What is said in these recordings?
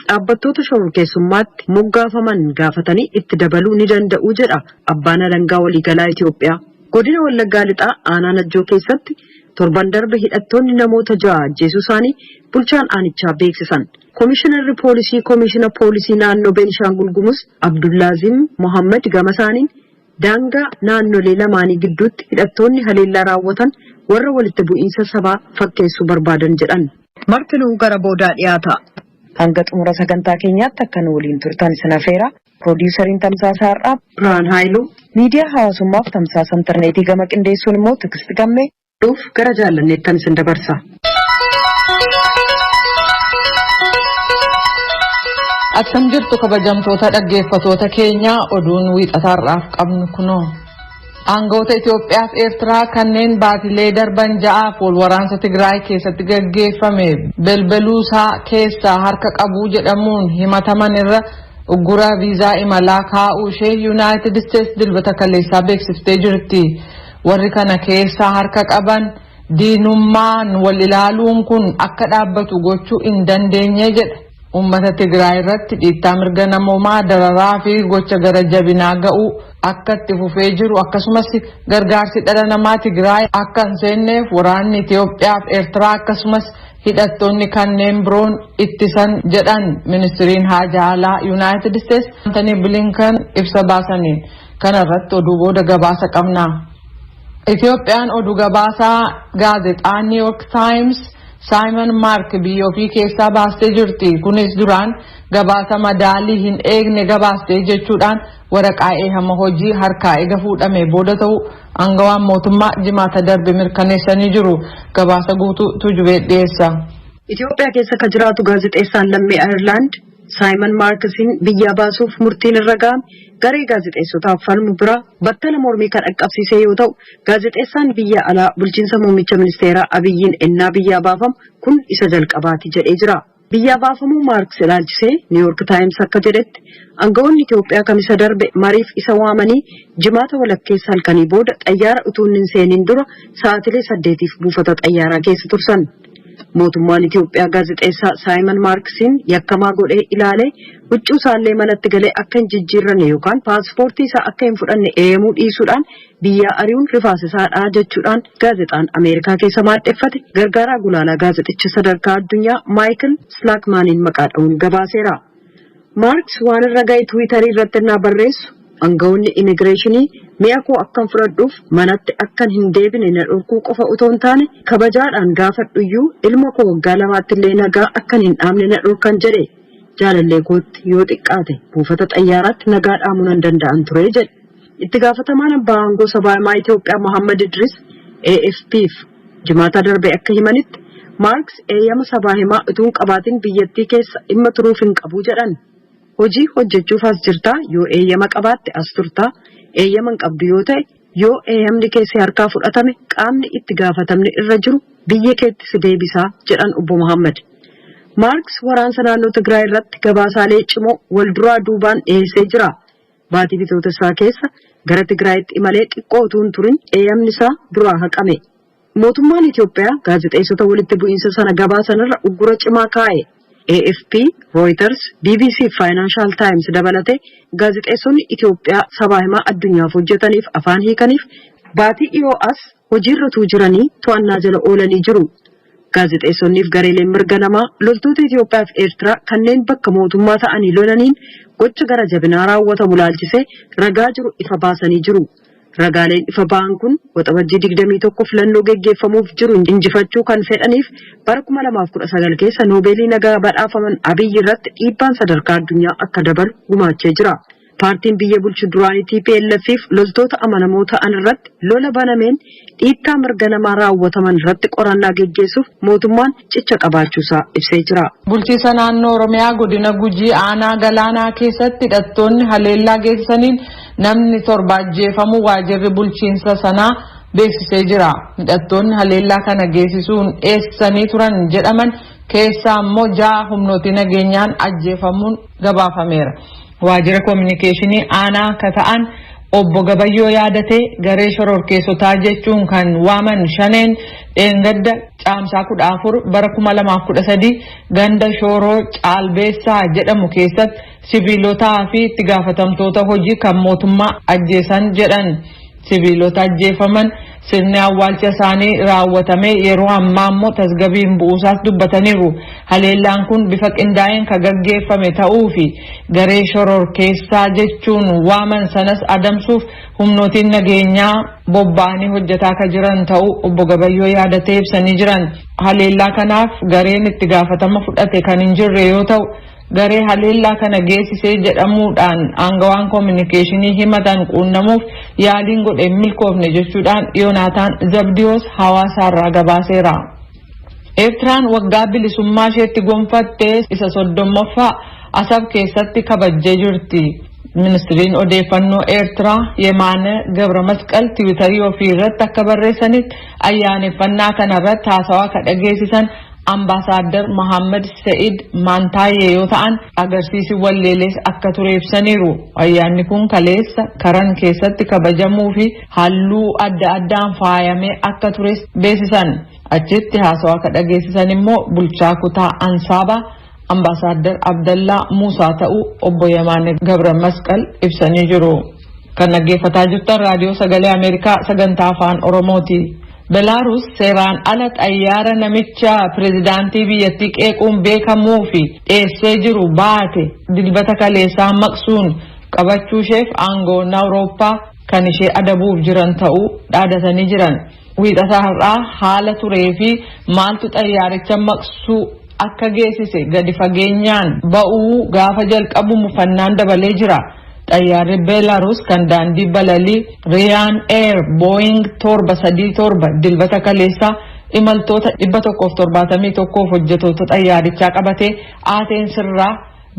dhaabbattoota shororkeessummaatti moggaafaman gaafatanii itti dabaluu ni danda'u jedha abbaan alangaa waliigalaa Itiyoophiyaa. Godina Wallaggaa Lixaa aanaa Najjoo keessatti torban darbe hidhattoonni namoota ja'a ajjeesuu isaanii bulchaan aanichaa beeksisan. Komishinarri poolisii Komishina Poolisii Naannoo Beenishaangul Gumuz Abdullaazim Mohammed gama isaaniin daangaa naannolee lamaanii gidduutti hidhattoonni haleellaa raawwatan warra walitti bu'iinsa sabaa fakkeessuu barbaadan jedhan. Martinuu gara boodaa dhiyaata. Hanga xumura sagantaa keenyaatti akka nu waliin turtan isin afeera. Piroodiisariin tamsaasa har'aa Birhaan Haayiluu, miidiyaa hawaasummaaf tamsaasa intarneetii gama qindeessuun immoo Tigisti Gammee dhuuf gara jaallanneettan isin dabarsa. Akkam jirtu kabajamtoota dhaggeeffatoota keenyaa, oduun wiixataarraaf qabnu kunoo. Aangawoota Itoophiyaa fi Eertiraa kanneen baatilee darban 6f wal waraansa Tigraay keessatti gaggeeffame belbeluusaa keessaa harka qabuu jedhamuun himataman irra uggura viizaa imalaa kaa'uu ishee Yuunaayitid Isteets Dilbata kaleessaa beeksiftee jirti. Warri kana keessaa harka qaban diinummaan wal ilaaluun kun akka dhaabbatu gochuu hin dandeenye jedha. Uummata Tigraay irratti dhiittaa mirga namoomaa, dararaa fi gocha gara jabinaa ga'uu akka itti fufee jiru, akkasumas gargaarsi dhala namaa Tigraay akka hin seenneef waraanni Itoophiyaa fi Eertiraa akkasumas hidhattoonni kanneen biroon ittisan jedhan ministiriin haajaa alaa Yuunaayitid Isteets Antanii Bilinkan ibsa baasaniin. Kana irratti oduu booda gabaasa qabna. Itoophiyaan oduu gabaasaa gaazexaa New York Times Saayimon Maark biyya ofii keessaa baastee jirti. Kunis duraan gabaasa madaalii hin eegne gabaastee jechuudhaan waraqaa eehama hojii harkaa ega fuudhame booda ta'u aangawaan mootummaa Jimaata darbe mirkaneessanii jiru. Gabaasa guutuu Tuujubee dhiyeessa. Itoophiyaa keessa kan jiraatu gaazexeessaan lammii Ayirlaand Saayimon Maarkisiin biyyaa baasuuf murtiin irra ga'ame garee gaazexeessotaaf falmu biraa battala mormii kan dhaqqabsiise yoo ta'u, gaazexeessaan biyya alaa bulchiinsa muummicha ministeeraa Abiyyiin ennaa biyyaa baafamu kun isa jalqabaati jedhee jira. Biyyaa baafamuu Maarks ilaalchisee New York Times akka jedhetti, aangawoonni Itoophiyaa kamisa darbe mariif isa waamanii Jimaata walakkeessa halkanii booda xayyaara utuu inni hin seeniin dura sa'aatilee 8f buufata xayyaaraa keessa tursan. Mootummaan Itoophiyaa gaazexeessaa Saayimon Maarksiin yakkamaa godhee ilaalee huccuu isaallee manatti galee akka hin jijjiirranne yookaan paaspoortii isaa akka hin fudhanne eeyyamuu dhiisuudhaan biyyaa ari'uun rifaasisaadha jechuudhaan gaazexaan Ameerikaa keessa maadheffate gargaaraa gulaalaa gaazexicha sadarkaa addunyaa Maayikil Slaakmaaniin maqaa dha'uun gabaaseera. Maarks waan irra ga'e Tiwiitarii irratti innaa barreessu, aangawoonni immigireeshinii mi'a koo akkan fudhadhuuf manatti akkan hin deebine na dhorkuu qofa otoo hin taane, kabajaadhaan gaafadhuyyuu ilma koo waggaa 2tti illee nagaa akkan hin dhaamne na dhorkan jedhe. Jaalallee kootti yoo xiqqaate buufata xayyaaraatti nagaa dhaamuu nan danda'an ture jedhe. Itti gaafatamaan abbaa aangoo sabaa himaa Itoophiyaa Mohammad Idris AFP'f Jimaata darbe akka himanitti, Maarks eeyyama sabaa himaa utuu hin qabaatin biyyattii keessa dhimma turuuf hin qabu jedhan. Hojii hojjechuuf as jirta, yoo eeyyama qabaatte as turta, eeyyama hin qabdu yoo ta'e, yoo eeyamni kee si harkaa fudhatame qaamni itti gaafatamni irra jiru biyya keetti si deebisa jedhan obbo Mohammad. Maarks waraansa naannoo Tigraay irratti gabaasaalee cimoo wal duraa duubaan dhiyeessee jira. Baatii Bitootessaa keessa gara Tigraayitti imalee xiqqoo utuu hin turin eeyamni isaa duraa haqame. Mootummaan Itoophiyaa gaazexeessota walitti bu'iinsa sana gabaasan irra uggura cimaa kaa'e. AFP, Reuters, BBC fi Financial Times dabalatee gaazexeessonni Itoophiyaa sabaa himaa addunyaaf hojjetaniif afaan hiikaniif baatii dhiyoo as hojiirra utuu jiranii to'annaa jala oolanii jiru. Gaazexeessonniif gareeleen mirga namaa loltoota Itoophiyaa fi Eertiraa kanneen bakka mootummaa ta'anii lolaniin gocha gara jabinaa raawwatamu laalchisee ragaa jiru ifa baasanii jiru. Ragaaleen ifa ba'an kun Waxabajjii 21 filannoo geggeeffamuuf jiru injifachuu kan fedhaniif bara 2019 keessa Noobeelii nagaa badhaafaman Abiy irratti dhiibbaan sadarkaa addunyaa akka dabalu gumaachee jira. Paartiin biyya bulchu duraanii TPLF fi loltoota amanamoo ta'an irratti lola banameen dhiittaa mirga namaa raawwataman irratti qorannaa geggeessuuf mootummaan cicha qabaachuusaa ibsee jira. Bulchiisa naannoo Oromiyaa godina Gujii aanaa Galaanaa keessatti hidhattoonni haleellaa geessisaniin namni torba ajjeefamuu waajirri bulchiinsa sanaa beeksisee jira. Hidhattoonni haleellaa kana geessisuun dheessanii turan jedhaman keessaa immoo ja'a humnootii nageenyaan ajjeefamuun gabaafameera. Waajjira koominikeeshinii aanaa ka ta'an obbo Gabayyoo Yaadatee garee shororkeessotaa jechuun kan waaman Shaneen dheengadda Caamsaa 14 bara 2013 ganda Shooroo Caalbeessaa jedhamu keessatti siviilotaa fi itti gaafatamtoota hojii kan mootummaa ajjeesan jedhan. Siviilota ajjeefaman sirni awwaalcha isaanii raawwatame yeroo ammaa immoo tasgabbiin bu'uusaas dubbataniiru. Haleellaan kun bifa qindaa'een kan gaggeeffame ta'uu fi garee shororkeessaa jechuun waaman sanas adamsuuf humnootiin nageenyaa bobba'anii hojjetaa kan jiran ta'uu obbo Gabayyoo yaadatee ibsanii jiran. Haleellaa kanaaf gareen itti gaafatama fudhate kan hin jirre yoo ta'u, garee haleellaa kana geessisee jedhamuudhaan aangawaan koominikeeshinii himatan quunnamuuf yaaliin godhe milkoofne jechuudhaan Yoonaataan Zabdiyoos Hawaasaarraa gabaaseera. Eertiraan waggaa bilisummaa isheetti gonfattee isa 30ffaa Asab keessatti kabajjee jirti. Ministiriin odeeffannoo Eertiraa Yemaane Gabra Masqal tiwiitarii ofii irratti akka barreessanitti, ayyaaneffannaa kanarratti haasawaa ka dhageessisan Ambaasaadar Mohaammed Sa'id Maantaayyee yoo ta'an, agarsiisi walleelees akka ture ibsaniiru. Ayyaanni kun kaleessa Karan keessatti kabajamuu fi halluu adda addaan faayamee akka tures beeksisan. Achitti haasawaa ka dhageessisan immoo bulchaa kutaa Ansaabaa Ambaasaadar Abdallaa Muusaa ta'uu obbo Yemaane Gabra Masqal ibsanii jiru. Kan dhaggeeffataa jirtan Raadiyoo Sagalee Ameerikaa sagantaa Afaan Oromooti. Belaaruus seeraan ala xayyaara namicha pirezidaantii biyyattii qeequun beekamuu fi dheessee jiru baate Dilbata kaleessaa maqsuun qabachuu isheef aangoonni Awurooppaa kan ishee adabuuf jiran ta'uu dhaadatanii jiran. Wiixata har'aa haala turee fi maaltu xayyaaricha maqsuu akka geessise gadi fageenyaan ba'uu gaafa jalqabu mufannaan dabalee jira. Xayyaarri Belarus kan daandii balalii Riyaan Air Boeing 737 Dilbata kaleessaa imaltoota 171f hojjetoota xayyaarichaa qabatee Aateensi irraa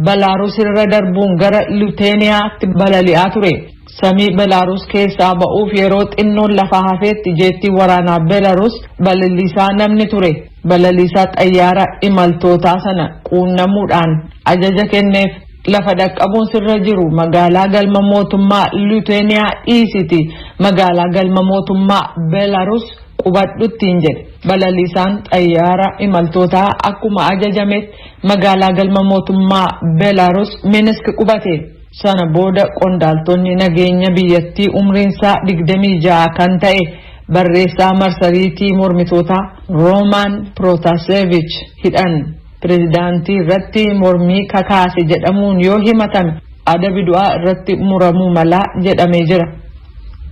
Belaaruus irra darbuun gara Luteeniyaatti balali'aa ture. Samii Belaaruus keessaa ba'uuf yeroo xinnoon lafaa hafeetti jeettiin waraanaa Belarus balaliisaa namni ture balaliisaa xayyaara imaltootaa sana quunnamuudhaan ajaja kenneef, lafa dhaqqabuun sirra jiru magaalaa galma mootummaa Luteeniyaa dhiisiti magaalaa galma mootummaa Belarus qubadhuttiin jedhe. Balaliisaan xayyaara imaltootaa akkuma ajajametti magaalaa galma mootummaa Belarus Minsk qubate. Sana booda qondaaltonni nageenya biyyattii umriinsaa 26 kan ta'e barreessaa marsariitii mormitootaa Roomaan Protasevich hidhan. Pireezidaantii irratti mormii kakaase jedhamuun yoo himatame adabi du'aa irratti muramuu malaa jedhamee jira.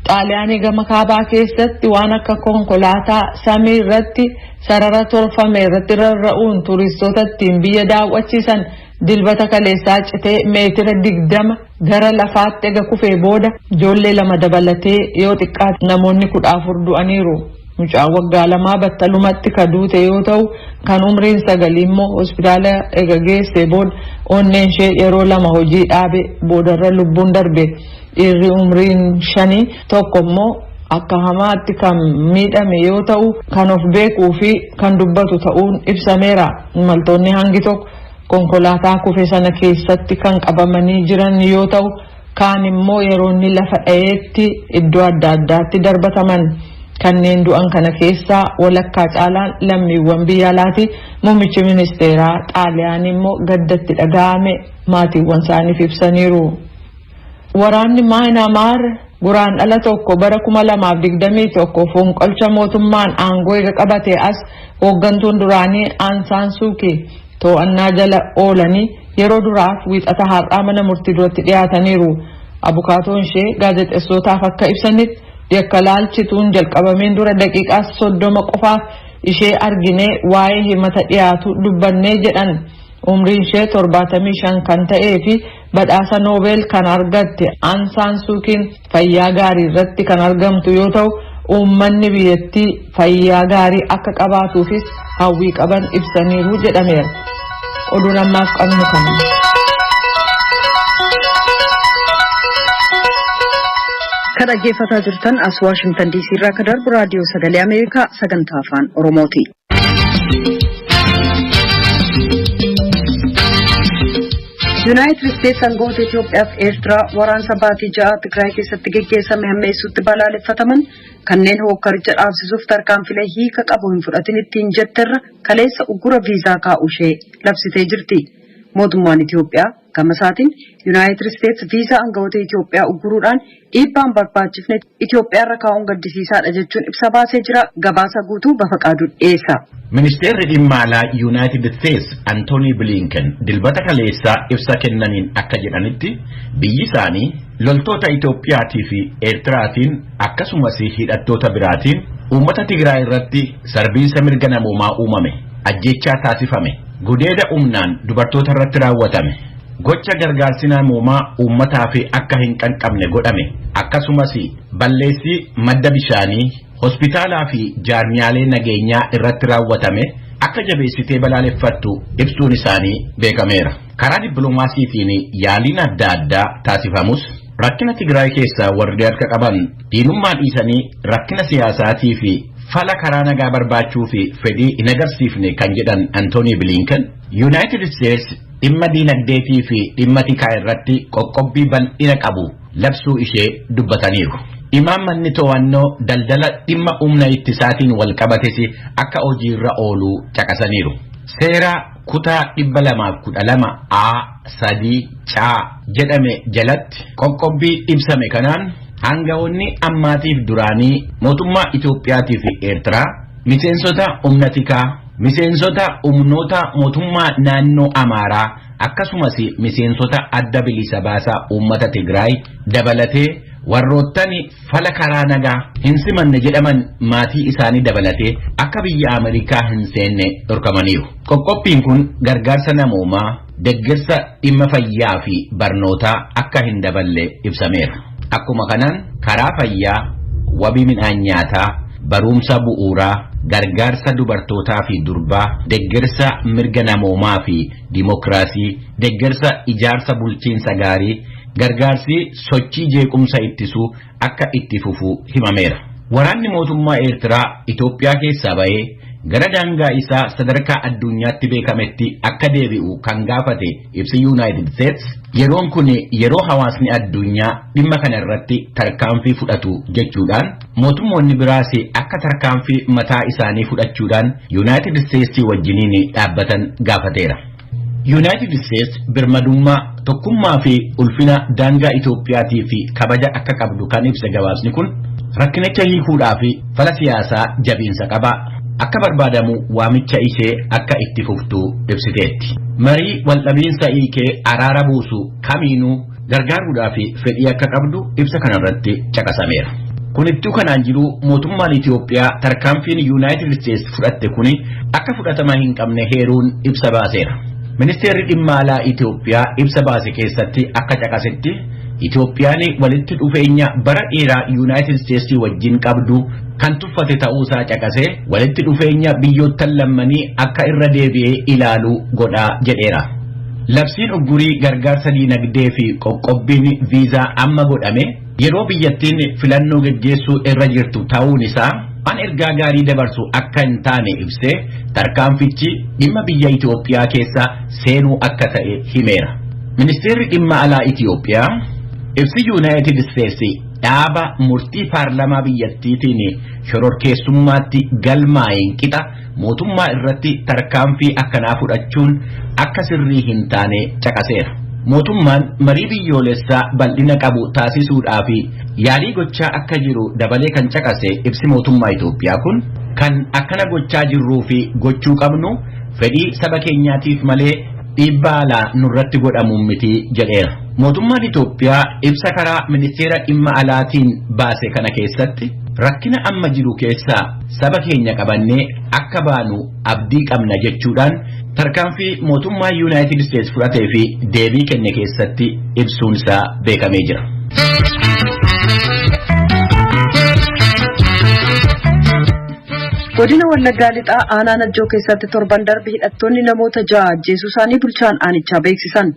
Xaaliyaanii gama kaabaa keessatti waan akka konkolaataa samii irratti sarara tolfame irratti rarra'uun turistoota ittiin biyya daawwachiisan Dilbata kaleessaa citee meetira 20 gara lafaatti ega kufee booda ijoollee lama dabalatee yoo xiqqaate namoonni 14 du'aniiru. Mucaan waggaa 2 battalumatti ka duute yoo ta'u, kan umriin sagalii immoo hospitaala ega geessee booda onneen ishee yeroo lama hojii dhaabe boodarra lubbuun darbe. Dhiirri umriin shanii tokko immoo akka hamaatti kan miidhame yoo ta'u, kan of beekuu fi kan dubbatu ta'uun ibsameera. Imaltoonni hangi tokko konkolaataa kufe sana keessatti kan qabamanii jiran yoo ta'u, kaan immoo yeroo inni lafa dha'eetti iddoo adda addaatti darbataman. Kanneen du'an kana keessaa walakkaa caalaan lammiiwwan biyya alaati. Muummichi ministeeraa Xaaliyaanii immoo gaddatti dhaga'ame maatiiwwan isaaniif ibsaniiru. Waraanni Maayinaamaar Guraandhala 1 bara 2021 fonqolcha mootummaan aangoo eega qabatee as hooggantuun duraanii Aan Saan Suu Kii to'annaa jala oolanii yeroo duraaf Wiixata har'aa mana murtii duratti dhiyaataniiru. Abukaatoon ishee gaazexessootaaf akka ibsanitti, yakka laalchituun jalqabameen dura daqiiqaa 30 qofaaf ishee arginee waa'ee himata dhiyaatu dubbannee jedhan. Umriin ishee 75 kan ta'ee fi badhaasa Noobeel kan argatte Aan Saan Suu Kiin fayyaa gaarii irratti kan argamtu yoo ta'u, uummanni biyyattii fayyaa gaarii akka qabaatuufis hawwii qaban ibsaniiru jedhameera. Oduun ammaaf qabnu kanuma. Kan dhaggeeffataa jirtan as Waashingtan DC irraa kan darbu Raadiyoo Sagalee Ameerikaa sagantaa Afaan Oromooti. Yuunaayitid Isteetsi aangawoota Itoophiyaa fi Eertiraa waraansa baatii 6 Tigraay keessatti geggeessame hammeessuutti balaaleffataman kanneen hookkaricha dhaabsisuuf tarkaanfilee hiika qabu hin fudhatin ittiin jetterra kaleessa uggura viizaa kaa'uu ishee labsitee jirti. Mootummaan Itoophiyaa gama isaatiin Yuunaayitid Isteetsi viizaa aangawoota Itoophiyaa ugguruudhaan dhiibbaan barbaachifne Itoophiyaarra kaa'uun gaddisiisaadha jechuun ibsa baasee jira. Gabaasa guutuu Bafaqaaduu dhiyeessa. Ministeerri dhimma alaa Yuunaayitid Isteets Antoonii Bilinken Dilbata kaleessaa ibsa kennaniin akka jedhanitti, biyyi isaanii loltoota Itoophiyaatii fi Eertiraatiin akkasumas hidhattoota biraatiin uummata Tigraay irratti sarbiinsa mirga namoomaa uumame, ajjeechaa taasifame, gudeeda humnaan dubartoota irratti raawwatame, gocha gargaarsi namoomaa uummataa fi akka hin qaqqabne godhame, akkasumas balleessii madda bishaanii, hospitaalaa fi jaarmiyaalee nageenyaa irratti raawwatame akka jabeessitee balaaleffattu ibsuun isaanii beekameera. Karaa dippiloomaasiitiin yaaliin adda addaa taasifamus, rakkina Tigraay keessaa warri harka qaban diinummaa dhiisanii rakkina siyaasaatii fi fala karaa nagaa barbaachuu fi fedhii hin agarsiifne kan jedhan Antoonii Bilinken, Yuunaayitid Isteets dhimma diinagdeetii fi dhimma tikaa irratti qoqqobbii bal'ina qabu labsuu ishee dubbataniiru. Imaammanni to'annoo daldala dhimma humna ittisaatiin wal qabates akka hojiirra ooluu caqasaniiru. Seera kutaa 212 A 3 C jedhame jalatti qoqqobbii ibsame kanaan, aangawoonni ammaatiif duraanii mootummaa Itoophiyaatii fi Eertiraa, miseensota humna tikaa, miseensota humnoota mootummaa naannoo Amaaraa, akkasumas miseensota Adda Bilisa Baasaa Uummata Tigraay dabalatee warroottan fala karaa nagaa hin simanne jedhaman maatii isaanii dabalatee akka biyya Ameerikaa hin seenne dhorkamaniiru. Qoqqobbiin kun gargaarsa namoomaa, deeggarsa dhimma fayyaa fi barnootaa akka hin daballe ibsameera. Akkuma kanaan karaa fayyaa, wabii midhaan nyaataa, barumsa bu'uuraa, gargaarsa dubartootaa fi durbaa, deeggarsa mirga namoomaa fi dimookiraasii, deeggarsa ijaarsa bulchiinsa gaarii, gargaarsi sochii jeequmsa ittisuu akka itti fufu himameera. Waraanni mootummaa Eertiraa Itoophiyaa keessaa ba'ee gara daangaa isaa sadarkaa addunyaatti beekametti akka deebi'u kan gaafate ibsi Yuunaayitid Isteets, yeroon kun yeroo hawaasni addunyaa dhimma kana irratti tarkaanfii fudhatu jechuudhaan, mootummoonni biraas akka tarkaanfii mataa isaanii fudhachuudhaan Yuunaayitid Isteetsii wajjiniin dhaabbatan gaafateera. Yuunaayitid Isteets birmadummaa, tokkummaa fi ulfina daangaa Itoophiyaatii fi kabaja akka qabdu kan ibse gabaasni kun, rakkinicha hiikuudhaa fi fala siyaasaa jabiinsa qabaa akka barbaadamu waamicha ishee akka itti fuftu ibsiteetti. Marii waldhabiinsa hiikee araara buusu kamiinuu gargaaruudhaa fi fedhii akka qabdu ibsa kanarratti caqasameera. Kunittuu kanaan jiru, mootummaan Itoophiyaa tarkaanfiin Yuunaayitid Isteets fudhatte kuni akka fudhatama hin qabne heeruun ibsa baaseera. Ministeerri dhimma alaa Itoophiyaa ibsa baase keessatti akka caqasetti, Itoophiyaan walitti dhufeenya bara dheeraa Yuunaayitid Isteetsii wajjin qabdu kan tuffate ta'uusaa caqasee, walitti dhufeenya biyyoottan lammanii akka irra deebi'ee ilaalu godhaa jedheera. Labsiin uggurii gargaarsa diinagdee fi qoqqobbiin viizaa amma godhame yeroo biyyattiin filannoo geggeessuu irra jirtu ta'uun isaa waan ergaa gaarii dabarsu akka hin taane ibsee, tarkaanfichi dhimma biyya Itoophiyaa keessa seenuu akka ta'e himeera. Ministeerri dhimma alaa Itoophiyaa ibsi Yuunaayitid Isteetsi dhaaba murtii paarlamaa biyyattiitiin shororkeessummaatti galmaa'een qixa mootummaa irratti tarkaanfii akkanaa fudhachuun akka sirrii hin taane caqaseera. Mootummaan marii biyyoolessaa bal'ina qabu taasisuudhaa fi yaalii gochaa akka jiru dabalee kan caqase ibsi mootummaa Itoophiyaa kun, kan akkana gochaa jirruu fi gochuu qabnu fedhii saba keenyaatiif malee dhiibbaa alaa nurratti godhamuun miti jedheera. Mootummaan Itoophiyaa ibsa karaa ministeera dhimma alaatiin baase kana keessatti, rakkina amma jiru keessaa saba keenya qabannee akka baanu abdii qabna jechuudhaan tarkaanfii mootummaa Yuunaayitid Isteets fudhatee fi deebii kenne keessatti ibsuun isaa beekamee jira. Godina Wallaggaa Lixaa aanaa Najjoo keessatti torban darbe hidhattoonni namoota 6 ajjeesuu isaanii bulchaan aanichaa beeksisan.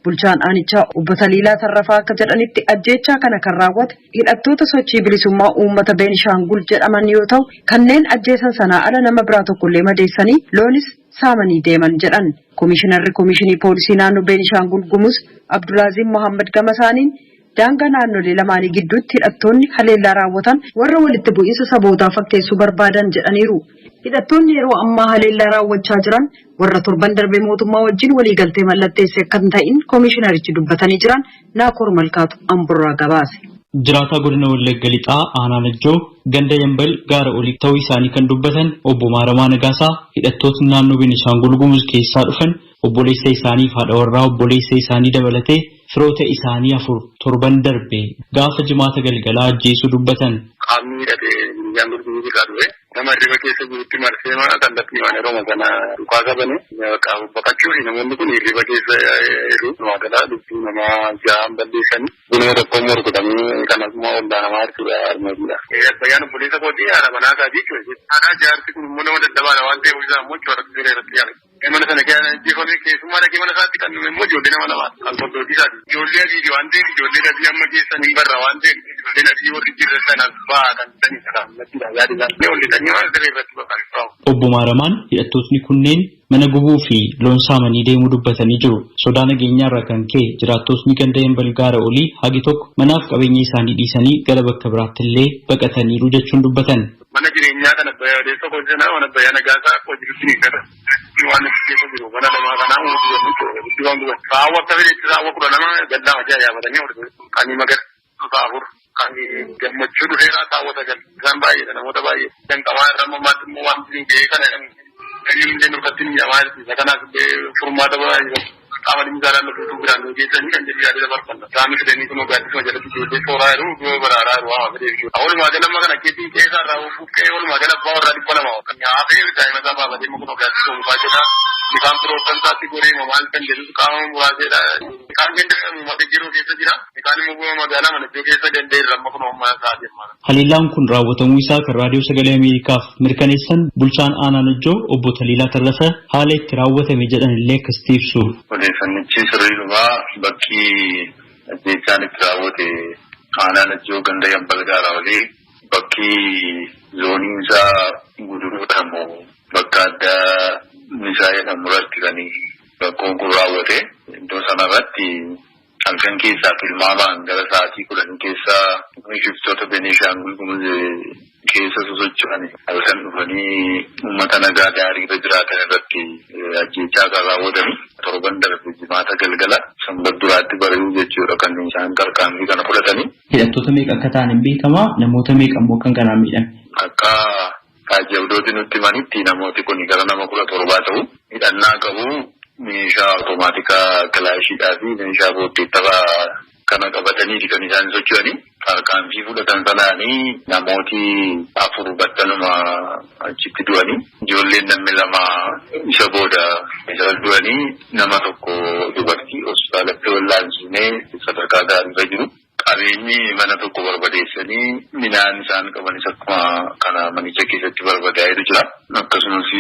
Bulchaan aanichaa obbo Taliilaa Tarrafaa akka jedhanitti, ajjeechaa kana kan raawwate hidhattoota Sochii Bilisummaa Uummata Beenishaangul jedhaman yoo ta'u, kanneen ajjeesan sanaa ala nama biraa tokkollee madeessanii loonis saamanii deeman jedhan. Komishinarri Komishinii Poolisii naannoo Beenishaangul Gumuz Abdulaaziim Mohaammed gama isaaniin, daangaa naannolee lamaanii gidduutti hidhattoonni haleellaa raawwatan warra walitti bu'iinsa sabootaa fakkeessuu barbaadan jedhaniiru. Hidhattoonni yeroo ammaa haleellaa raawwachaa jiran warra torban darbe mootummaa wajjin waliigaltee mallatteesse akka hin ta'in komishinarichi dubbatanii jiran. Naakoor Malkaatu Amborraa gabaase. Jiraataa godina Wallagga Lixaa Aanaa Najjoo ganda Yambal gaara olii ta'uu isaanii kan dubbatan obbo Maaramaa Nagaasaa, hidhattootni naannoo Beenishaangul Gumuz keessaa dhufan obboleessa isaanii fi haadha warraa obboleessa isaanii dabalatee firoota isaanii 4 torban darbe gaafa Jimaata galgalaa ajjeesuu dubbatan. Qaamni hidhate Beenishaangul Gumuz irraa dhufe nama hirriba keessa jirutti marsee kallattii waan yeroo sana dhukaasa bane baqachuuf namoonni kun hirriba keessa jiru. Magaalaa lubbuu namaa ja'an balleessanii bunuma tokko immoo rukutanii kan akkuma ollaa namaa jechuudha armeetiidha. Abbayyaan obboleessa kootii haadha manaa isaa jechuudha. Haadha jaarsi kun immoo nama dadhabaadha waan ta'eef isaa immoo jechuudha siree irratti yaale. Mana sana keessa ajjeefame, keessummaa dhaqee mana isaatti kan dhume immoo ijoollee nama lama kan hordofii isaati. Ijoollee adiiti waan ta'eef, ijoollee adii amma keessan hin barra waan ta'eef, ijoolleen adii warri jirre sanaaf ba'a kan sanidha kan natti yaada isaanii hollisanii waan siree irratti baqatu. Obbo Maaramaan hidhattootni kunneen mana gubuu fi loon saamanii deemuu dubbatanii jiru. Sodaa nageenyaarraa kan ka'e jiraattotni ganda Yambal gaara olii hagi tokko manaaf qabeenya isaanii dhiisanii gara bakka biraatti illee baqataniiru jechuun dubbatan. Mana jireenyaa kana odeessa hojjanaa mana Abbayyaa Nagaasaa akka hojiitti ni gata. Waan itti keessa jiru mana lamaa kanaa uummata guban waan guban. Saawwa akka fedhetti saawwa 12 gallaa hojii yaabatanii hordofu. Kan magarsaa 4, kan gammachuu dhufeeraa saawwa 9, isaan baay'eedha, namoota baay'ee. Danqamaa irra ammaatti immoo waan jiru ga'ee kana inni illee nurkatti ni jamaa jirti. Isa kanaaf illee furmaata baay'ee qaama dhimmi isaa laallatu biraan nu geessanii kan jedhu yaada dabarfanna. Saami fidanii kun gaaddisuma jalatti ijoollee sooraa jiru, du'a baraaraa jiru haa fedhee jechuudha. Walumaa gala amma kana keetiin qe'ee irraa buqqee walumaa gala abbaa warraa 200 kan haafee daa'ima isaa baafatee immoo kun gaaddisuma mukaa jedha. Bishaan firoottan isaatti goree maal kan jedhus qaama muraaseedha. Kaan ganda uummata jiru keessa jira. Kaan immoo magaalaa Manaddoo keessa gandeerra amma kun uummata isaa deemaa. Haleellaan kun raawwatamuu isaa kan Raadiyoo Sagalee Ameerikaaf mirkaneessan bulchaan aanaa Najjoo obbo Taliilaa Tarrafa haala itti raawwatame jedhan illee akkasitti ibsu. Odeeffannichi sirriidhumaa, bakki ajjeechaan itti raawwate aanaa Najjoo ganda Yambal gaara olii, bakki zooniin isaa Guduruu jedhamu, bakka addaa Misaa jedhamu irratti kan rakkoon kun raawwate. Iddoo sanarratti halkan keessaa tilmaamaan gara sa'aatii 10 keessa shiftoota Beneeshaangul Gumuz keessa sosocho'an halkan dhufanii uummata nagaa daariirra jiraatan irratti ajjeechaa kan raawwatanii torban darbe Jimaata galgala Sanbat duraatti bari'uu jechuudha kan isaan tarkaanfii kana fudhatanii. Hidhattoota meeqa akka ta'an hin beekamaa? Namoota meeqa immoo kan kanaan miidhame? Akka taajjabdooti nutti himanitti namooti kun gara nama 17 ta'u. Hidhannaa qabu, meeshaa otomaatikaa kilaashiidhaa fi meeshaa booddeettafaa kana qabataniiti kan isaan socho'anii. Tarkaanfii fudhatan sanaanii namooti 4 battaluma achitti du'anii, ijoolleen namni lama isa booda isa du'anii, nama tokko dubartii hospitaalatti wallaansisnee sadarkaa gaariirra jiru. Qabeenyi mana tokko barbadeessanii, midhaan isaan qabanis akkuma kana manicha keessatti barbadaa'eetu jira. Akkasumas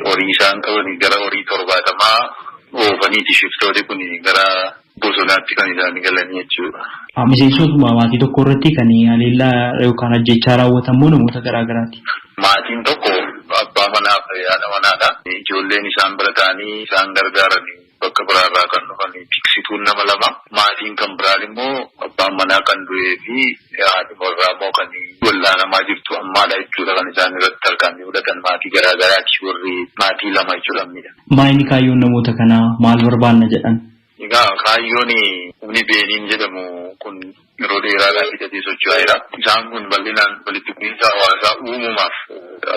horii isaan qaban gara horii 70 oofaniiti shiftooti kun gara bosonaatti kan isaan galanii jechuudha. Miseensotuma maatii tokko irratti kan haleellaa yookaan ajjechaa raawwatamu namoota garaa garaati. Maatiin tokko abbaa manaa fi haadha manaadha. Ijoolleen isaan bira ta'anii isaan gargaaran bakka biraarraa kan dhufan tiksituun nama lama. Maatiin kan biraan immoo abbaan manaa kan du'ee fi haadhi warraa immoo kan wallaanamaa jirtu ammaadha jechuudha kan isaan irratti tarkaanfii fudhatan, maatii garaa garaati warri maatii lama jechuudha miidha. Maayini kaayyoon namoota kanaa, maal barbaanna jedhan? Egaa kaayyoon humni Beeniin jedhamu kun yeroo dheeraadhaaf hidhatee socho'aa jira. Isaan kun bal'inaan walitti bu'iinsa hawaasaa uumumaaf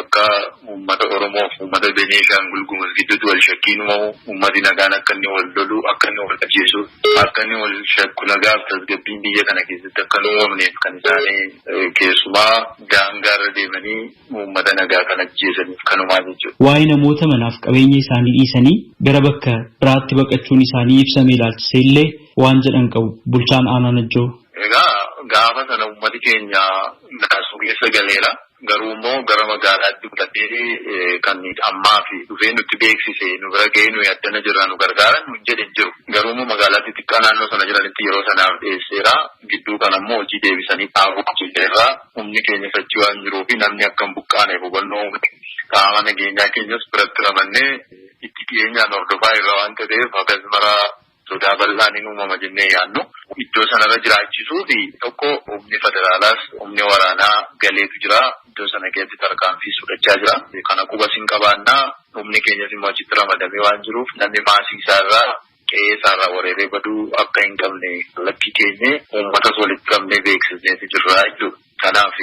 akka uummata Oromoo fi uummata Beneeshaangul Gumuz gidduutti wal shakkiin uumamu, uummati nagaan akka inni wal lolu, akka inni wal ajjeesu, akka inni wal shakku, nagaaf tasgabbiin biyya kana keessatti akka hin uumamneef kan isaan keessumaa daangaarra deemanii uummata nagaa kan ajjeesaniif kanumaa jechuudha. Waa'ee namoota manaaf qabeenya isaanii dhiisanii gara bakka biraatti baqachuun isaanii ibsame ilaalchisee illee waan jedhan qabu bulchaan aanaa Najjoo. Egaa gaafa sana uummati keenya naasuu keessa galeera. Garuu immoo gara magaalaatti fudhatee kan ammaa fi dhufee nutti beeksise, nu bira ga'ee nuyi addana jirra, nu gargaaran nu hin jedhe hin jiru. Garuu immoo magaalaa xixiqqaa naannoo sana jiranitti yeroo sanaaf dhiyeesseera. Gidduu kana immoo hojii deebisanii dhaabuu hojjeteerra. Humni keenya sochii waan jiruu fi namni akka hin buqqaaneef hubannoo qaama nageenyaa keenyas biratti ramannee itti Dhiyeenyaan hordofaa irra waan ta'eef hagas mara sodaa bal'aan hin uumama jennee yaadnu. Iddoo sanarra jiraachisuu fi tokko humni federaalaas humni waraanaa galeetu jira. Iddoo sana keessatti tarkaanfii fudhachaa jira. Kana qubas hin qabaannaa, humni keenyas immoo achitti ramadamee waan jiruuf namni maasii isaarraa, qe'ee isaarraa wareeree baduu akka hin qabne lakkii keenye uummatas walitti qabnee beeksisneeti jirra jechuudha. Kanaaf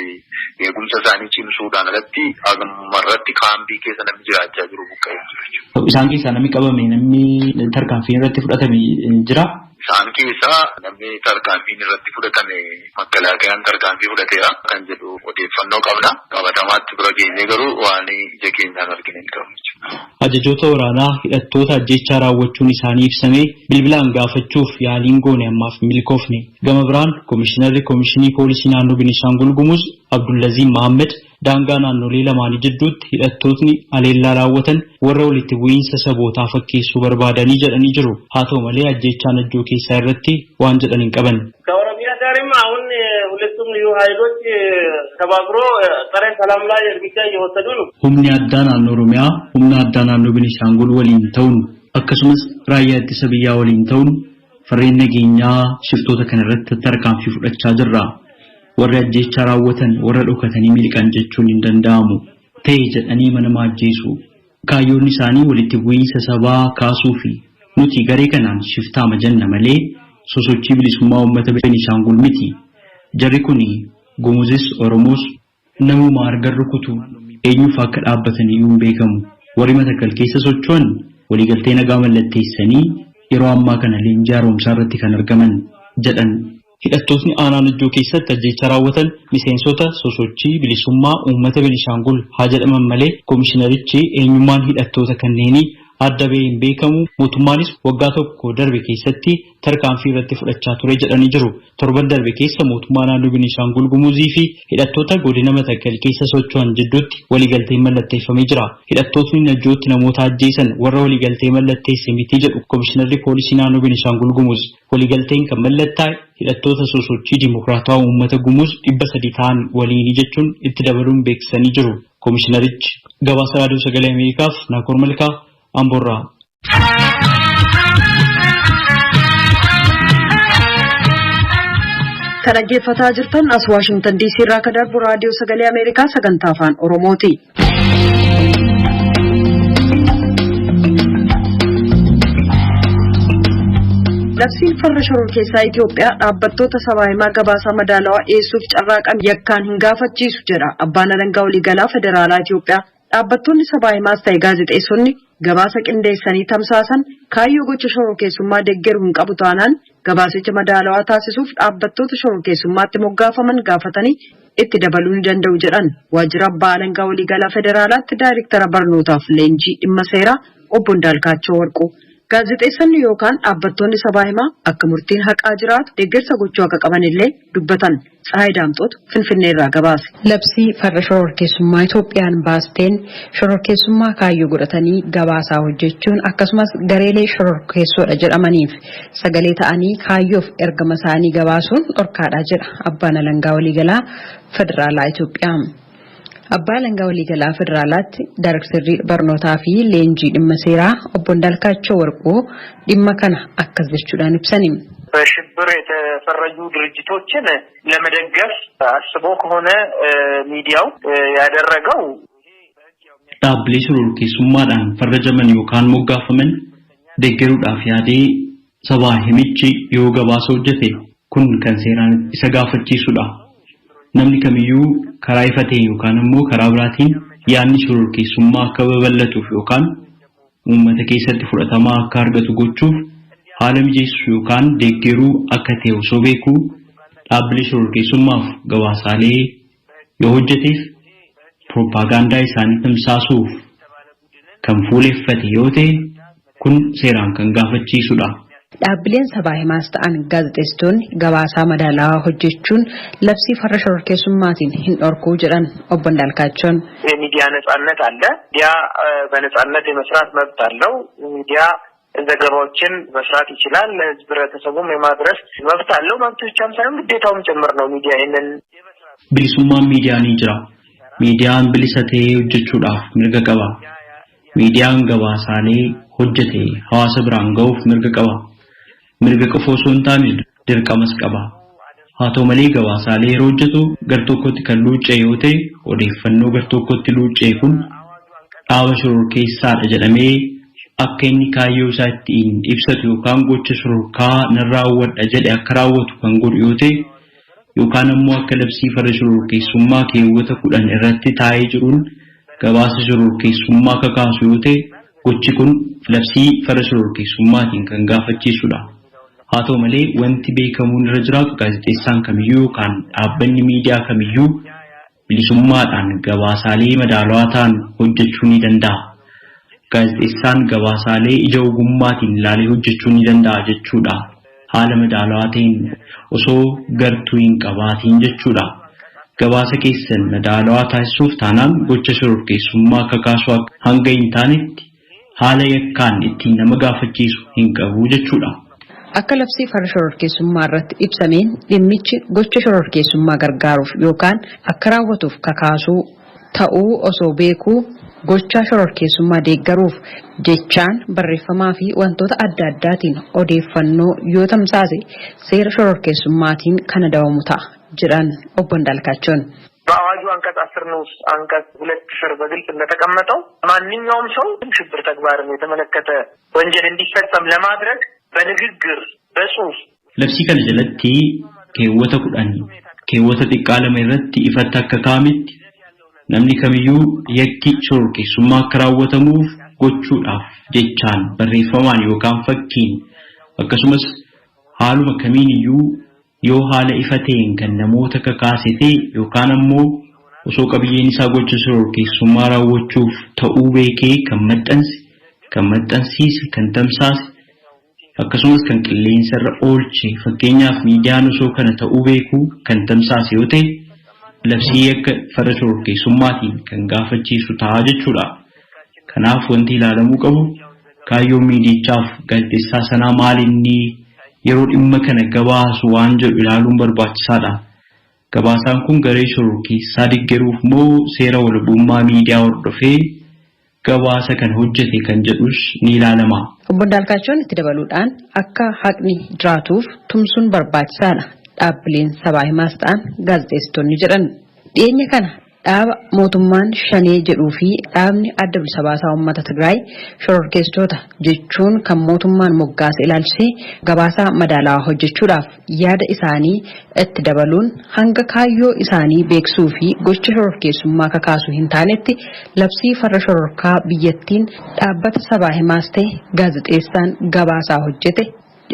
eegumsa isaanii cimsuudhaan alatti ammarratti kaambii keessa namni jiraachaa jiru buqqa'ee jiru jechuudha. Isaan keessaa namni qabame, namni tarkaanfiin irratti fudhatame jira? Isaan keessaa namni tarkaanfiin irratti fudhatame, makkalaakayaan tarkaanfii fudhateera kan jedhu odeeffannoo qabna. Qabatamaatti bira geenyee garuu waan ija keenyaan argine hin qabnu jechuudha. Ajajoota waraanaa hidhattoota ajjeechaa raawwachuun isaanii ibsame bilbilaan gaafachuuf yaaliin goone ammaaf hin milkoofne. Gama biraan Komishinarri Komishinii Poolisii Naannoo Beenishaangul Gumuz Abdullaziim Mahammed daangaa naannolee lamaanii jidduutti hidhattootni haleellaa raawwatan warra walitti bu'iinsa sabootaa fakkeessuu barbaadanii jedhanii jiru. Haa ta'u malee ajjeechaa Najjoo keessaa irratti waan jedhan hin qaban. ከኦሮሚያ ጋርም አሁን ሁለቱም ልዩ ኃይሎች ተባብሮ ጸረ ሰላም ላይ እርምጃ እየወሰዱ ነው። Humni addaa naannoo Oromiyaa humna addaa naannoo Beenishaangul waliin ta'uun, akkasumas raayyaa ittisa biyyaa waliin ta'uun farreen nageenyaa shiftoota kana irratti tarkaanfii fudhachaa jirra. Warri ajjeechaa raawwatan warra dhokatanii miliqan jechuun hin danda'amu. Ta'e jedhanii mana ajjeesu. Kaayyoon isaanii walitti bu'iinsa sabaa kaasuu fi nuti garee kanaan shiftaama jenna malee sosochii bilisummaa uummata Beenishaangul miti. Jarri kun Gumuzis Oromoos namuma argan rukutu, eenyuuf akka dhaabbatan iyyuu hin beekamu. Warri Matakkal keessa socho'an waliigaltee nagaa mallatteessanii yeroo ammaa kana leenjii haaromsaa irratti kan argaman jedhan. Hidhattootni aanaa Najjoo keessatti ajjeechaa raawwatan miseensota sosochii bilisummaa uummata Beenishaangul haa jedhaman malee komishinarichi eenyummaan hidhattoota kanneenii adda bahee hin beekamu, mootummaanis waggaa tokko darbe keessatti tarkaanfii irratti fudhachaa ture jedhanii jiru. Torban darbe keessa mootummaa naannoo Beenishaangul Gumuzii fi hidhattoota godina Matakkal keessa socho'an jidduutti waliigalteen mallatteeffamee jira. Hidhattootni Najjootti namoota ajjeesan warra waliigaltee mallatteesse miti jedhu komishinarri poolisii naannoo Beenishaangul Gumuz. Waliigalteen kan mallattaa'e hidhattoota sosochii dimokiraatawaa uummata Gumuz 300 ta'an waliinii jechuun itti dabaluun beeksisanii jiru. Komishinarichi gabaasa Raadiyoo Sagalee Ameerikaaf Naakoor Malkaa, Amboorraa. Kan dhaggeeffataa jirtan as Waashingtan DC irraa kan darbu Raadiyoo Sagalee Ameerikaa sagantaa Afaan Oromooti. Labsiin farra shororkeessaa Itoophiyaa dhaabbattoota sabaa himaa gabaasa madaalawaa dhiyeessuuf carraaqan yakkaan hin gaafachiisu jedha abbaan alangaa waliigalaa federaalaa Itoophiyaa. Dhaabbattoonni sabaa himaas ta'e gaazexeessonni gabaasa qindeessanii tamsaasan kaayyoo gocha shororkeessummaa deeggaruu hin qabu taanaan gabaasicha madaalawaa taasisuuf dhaabbattoota shororkeessummaatti moggaafaman gaafatanii itti dabaluu ni danda'u jedhan waajjira abbaa alangaa waliigalaa federaalaatti daayirektara barnootaaf leenjii dhimma seeraa obbo Indaalkaachoo Warquu. Gaazexeessonni yookaan dhaabbattoonni sabaa himaa akka murtiin haqaa jiraatu deeggarsa gochuu akka qaban illee dubbatan. Tsahaay Daamxootu Finfinnee irraa gabaase. Labsii farra shororkeessummaa Itoophiyaan baasteen shororkeessummaa kaayyoo godhatanii gabaasaa hojjechuun, akkasumas gareelee shororkeessoodha jedhamaniif sagalee ta'anii kaayyoof ergama isaanii gabaasuun dhorkaadha jedha abbaan alangaa waliigalaa federaalaa Itoophiyaa. Abbaa alangaa waliigalaa federaalaatti daayirektarri barnootaa fi leenjii dhimma seeraa obbo Indaalkaachoo Warquu dhimma kana akkas jechuudhaan ibsani. በሽብር የተፈረጁ ድርጅቶችን ለመደገፍ አስቦ ከሆነ ሚዲያው ያደረገው Dhaabbilee shororkeessummaadhaan farrajaman yookaan moggaafaman deeggaruudhaaf yaadee sabaa himichi yoo gabaasa hojjete kun kan seeraan isa gaafachiisudha. Namni kamiyyuu karaa ifa ta'e yookaan immoo karaa biraatiin yaadni shororkeessummaa akka babal'atuuf yookaan uummata keessatti fudhatamaa akka argatu gochuuf haala mijeessu yookaan deeggaruu akka ta'e osoo beekuu dhaabbilee shororkeessummaaf gabaasaalee yoo hojjeteef, pirooppaagaandaa isaanii tamsaasuuf kan fuuleffate yoo ta'e kun seeraan kan gaafachiisudha. Dhaabbileen sabaa himaas ta'an gaazexeessitoonni gabaasaa madaalawaa hojjechuun labsii farra shororkeessummaatiin hin dhorkuu jedhan obbo Indaalkaachoon. የሚዲያ ነጻነት አለ። ሚዲያ በነጻነት የመስራት መብት አለው። ሚዲያ ዘገባዎችን መስራት ይችላል። ለህብረተሰቡም የማድረስ መብት አለው። መብት ብቻም ሳይሆን ግዴታውም ጭምር ነው። ሚዲያ ይህንን Bilisummaan miidiyaa ni jira. Miidiyaan bilisa ta'ee hojjechuudhaaf mirga qaba. Miidiyaan gabaasaalee hojjete hawaasa biraan ga'uuf mirga qaba. Mirga qofa osoo hin taane dirqamas qaba. Haa ta'u malee gabaasaalee yeroo hojjetu gartokkotti kan luuccee yoo ta'e, odeeffannoo gartokkotti luuccee kun dhaaba shororkeessaadha jedhamee akka inni kaayyoo isaa ittiin ibsatu yookaan gocha shororkaa nan raawwadha jedhe akka raawwatu kan godhu yoo ta'e, yookaan ammoo akka labsii farra shororkeessummaa keewwata 10 irratti taa'ee jiruun gabaasa shororkeessummaa kakaasu yoo ta'e, gochi kun labsii farra shororkeessummaatiin kan gaafachiisudha. Haa ta'u malee wanti beekamuun irra jiraatu gaazexeessaan kamiyyuu yookaan dhaabbanni miidiyaa kamiyyuu bilisummaadhaan gabaasaalee madaalawaa ta'an hojjechuu ni danda'a. Gaazexeessaan gabaasaalee ija ogummaatiin ilaalee hojjechuu ni danda'a jechuudha. Haala madaalawaa ta'een osoo gartuu hin qabaatiin jechuudha. Gabaasa keessan madaalawaa taasisuuf taanaan gocha shororkeessummaa kakaasuu hanga hin taanetti haala yakkaan ittiin nama gaafachiisu hin qabu jechuudha. Akka labsii farra shororkeessummaa irratti ibsameen dhimmichi gocha shororkeessummaa gargaaruuf yookaan akka raawwatuuf kakaasuu ta'uu osoo beekuu gocha shororkeessummaa deeggaruuf jechaan, barreeffamaa fi wantoota adda addaatiin odeeffannoo yoo tamsaase seera shororkeessummaatiin kan adabamu ta'a jedhan obbo Indaalkaachoon. በአዋጁ አንቀጽ 10 ንዑስ አንቀጽ 2 ስር በግልጽ እንደተቀመጠው ማንኛውም ሰው ሽብር ተግባርን የተመለከተ ወንጀል እንዲፈጸም ለማድረግ በንግግር፣ በጽሁፍ Labsii kana jalatti keewwata 10 keewwata xiqqaa 2 irratti ifatti akka kaa'ametti namni kamiyyuu yakki shororkeessummaa akka raawwatamuuf gochuudhaaf jechaan, barreeffamaan yookaan fakkiin akkasumas haaluma kamiin iyyuu yoo haala ifa ta'een kan namoota kakaase ta'e yookaan ammoo osoo qabiyyeen isaa gocha shororkeessummaa raawwachuuf ta'uu beekee kan maxxanse, kan maxxansiise, kan tamsaase akkasumas kan qilleensa irra oolche, fakkeenyaaf miidiyaan osoo kana ta'uu beekuu kan tamsaase yoo ta'e, labsii yakka farra shororkeessummaatiin kan gaafachiisu ta'a jechuudha. Kanaaf wanti ilaalamuu qabu kaayyoon miidichaaf gaazexeessaa sanaa maal inni yeroo dhimma kana gabaasu waan jedhu ilaaluun barbaachisaadha. Gabaasaan kun garee shororkeessaa deeggaruuf moo seera walabummaa miidiyaa hordofee gabaasa kan hojjete kan jedhus ni ilaalama. Obbo Indaalkaachoon itti dabaluudhaan akka haqni jiraatuuf tumsuun barbaachisaadha. Dhaabbileen sabaa himaas ta'an gaazexeessitoonni jedhan. Dhiyeenya kana dhaaba mootummaan shanee jedhuu fi dhaabni adda bilisa baasaa uummata Tigraay shororkeessitoota jechuun kan mootummaan moggaase ilaalchisee gabaasaa madaalawaa hojjechuudhaaf yaada isaanii itti dabaluun hanga kaayyoo isaanii beeksisuu fi gocha shororkeessummaa kakaasuu hin taanetti labsii farra shororkaa biyyattiin dhaabbata sabaa himaas ta'e gaazexeessaan gabaasaa hojjete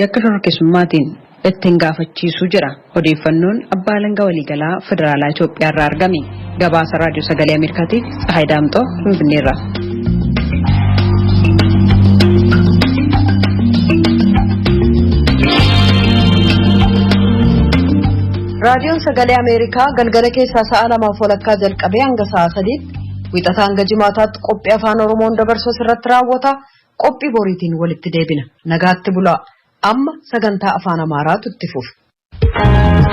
yakka shororkeessummaatiin ittiin gaafachiisuu jedha odeeffannoon abbaa alangaa waliigalaa federaalaa Itoophiyaa irraa argame. Gabaasa raadiyoo sagalee Ameerikaatiif Tsahaay Daamxoo Finfinneerraa. Raadiyoon sagalee Ameerikaa galgala keessaa sa'a 2:30 jalqabee hanga sa'a 3tti wixataa hanga jimaataatti qophii afaan Oromoon dabarsu asirratti raawwata. Qophii boriitiin walitti deebina. Nagaatti bulaa. Amma sagantaa afaan Amaaraatu itti fufa.